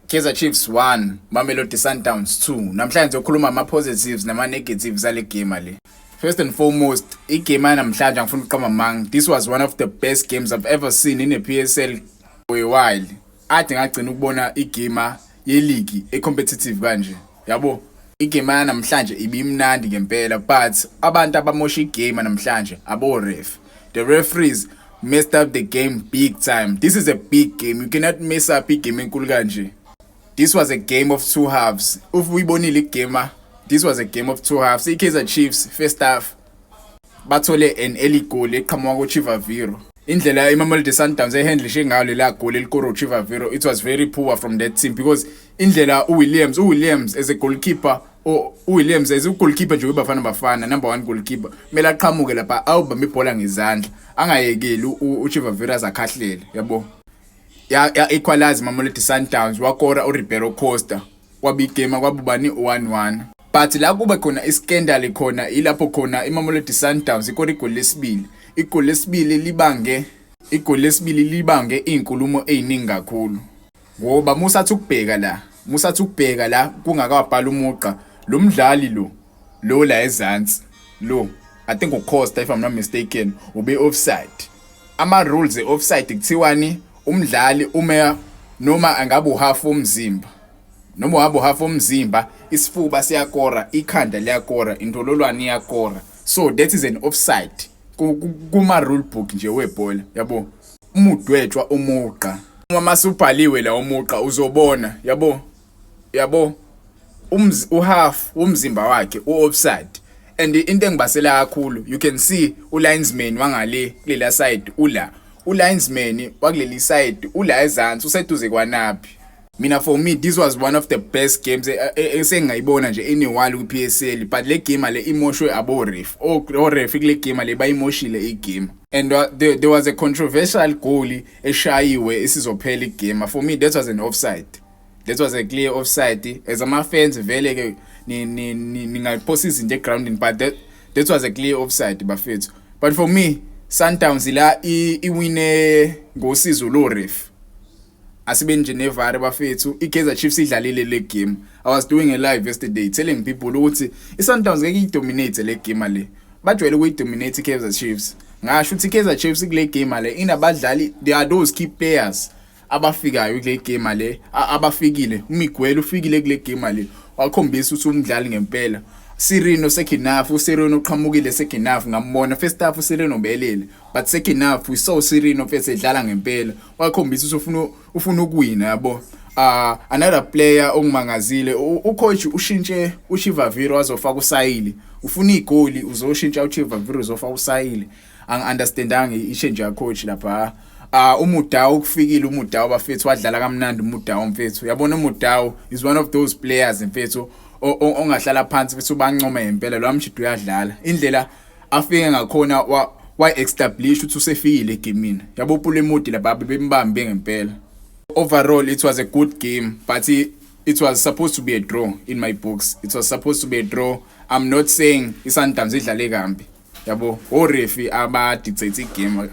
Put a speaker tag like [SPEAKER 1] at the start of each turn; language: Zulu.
[SPEAKER 1] Kaizer Chiefs 1, Mamelodi Sundowns 2. Namhlanje ngizokhuluma ama positives nama negatives ale game le. First and foremost, igame namhlanje, angifuni ukuqamba amanga. This was one of the best games I've ever seen in a PSL for a while. Ade ngagcina ukubona igame ye-league e-competitive kanje. Yabo? Igame namhlanje ibimnandi ngempela, but abantu abamosha igame namhlanje abo ref. The referees messed up the game big time. This is a big game. You cannot mess up igame enkulu kanje. This was a game of two halves. If uyibonile igame, this was a game of two halves. I-Kaizer Chiefs first half bathole an early goal eqhamuka kuChivaviro. Indlela iMamelodi Sundowns ehandlishe ngayo la goal elikoro uChivaviro, it was very poor from that team, because indlela uWilliams as a goalkeeper, uWilliams as a goalkeeper nje weBafana Bafana, number 1 goalkeeper, kumele aqhamuke lapha awubambe ibhola ngezandla, angayekeli uChivaviro azakhahlele, yabo. Ya equalize Mamelodi Sundowns, wakora uRibeiro Costa, kwabe igame kwabubani 1-1. But la kube khona iscandal khona ilapho khona iMamelodi Sundowns ikora igoli lesibili. Igoli lesibili libange izinkulumo eziningi kakhulu, ngoba musathi ukubheka la kungakabhala umugqa lo mdlali lo la ezansi lo, I think uCosta, if I'm not mistaken, ube offside. Ama rules e-offside kuthiwani? Umdlali uma noma angabe uhalf womzimba, noma uhambe uhalf womzimba, isifuba siyakora, ikhanda liyakora, indololwane iyakora, so that is an offside kuma rule book nje webhola, yabo. Uma udwetshwa umugqa, uma masubhaliwe la umugqa, uzobona, yabo, uhalf womzimba wakhe u-offside. And into engibasela kakhulu, you can see ulinesman wangale kulela side ula, ulinesman wakuleli side ula ezansi, useduze kwanapi. Mina, for me, this was one of the best games esengayibona nje in a while ku-PSL, but le game le imoshwe abo ref. O ref kule game le bayimoshile igame, and there was a controversial goal eshayiwe isizophela igame. For me, that was an offside. That was a clear offside. As ama fans vele ke ningayiphosa izinto egroundini, but that was a clear offside, bafethu. But for me, Sundowns la iwine ngosizo lo ref. Asibe nje nevare, bafethu. iKaizer Chiefs idlalile le game. I was doing a live yesterday telling people ukuthi iSundowns ngeke idominate le game le, bajwayele ukuyidominate iKaizer Chiefs. Ngasho ukuthi iKaizer Chiefs kule game le inabadlali, there are those key players abafikayo kule game le, abafikile. uMiguel ufikile kule game le, wakhombisa ukuthi umdlali ngempela. Sirino second half, uSirino uqhamukile second half, ngambona. First half uSirino belele, but second half we saw Sirino mfethu edlala ngempela, wakhombisa ukuthi ufuna ukuwina, yabo. Another player ongimangazile, ucoach ushintshe uChivaviro wazofaka uSayile. Ufuna igoli, uzoshintsha uChivaviro, uzofaka uSayile. Angi-understandanga i-change ya coach lapha. UMudawu ukufikile, uMudawu, bafethu, wadlala kamnandi uMudawu, mfethu. Uyabona, uMudawu is one of those players, mfethu, ongahlala phansi futhi ubancome ngempela. Lo mshidi uyadlala, indlela afike ngakhona wa establish ukuthi usefikile egamini, yabo. Upule Mmodi lapha bembambe ngempela. Overall, it was a good game, but it was supposed to be a draw. In my books, it was supposed to be a draw. I'm not saying iSundowns idlale kambi, yabo. Oref aba dictate igame.